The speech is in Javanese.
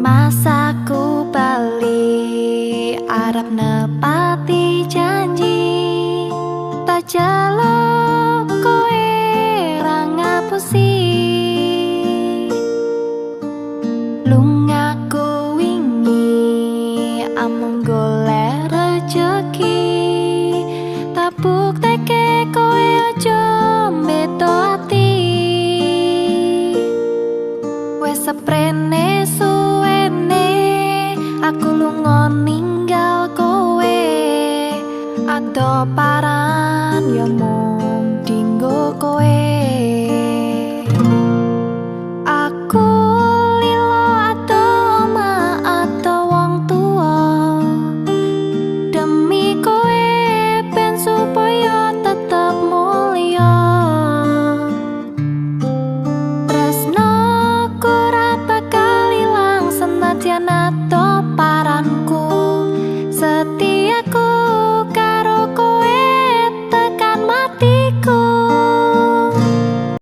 Masaku bali arep nepati janji, tak jaluk kowe ra ngapusi. Lungaku wingi amung golek rejeki, tak bukteke kowe aja mbeto ati. Wes seprene suwene aku lunga ninggal kowe, ado paran ya mung dinggo kowe. Aku lilo ado omah ado wong tuwa, demi kowe ben supaya tetep mulya. Tresnoku ra bakal ilang senadyan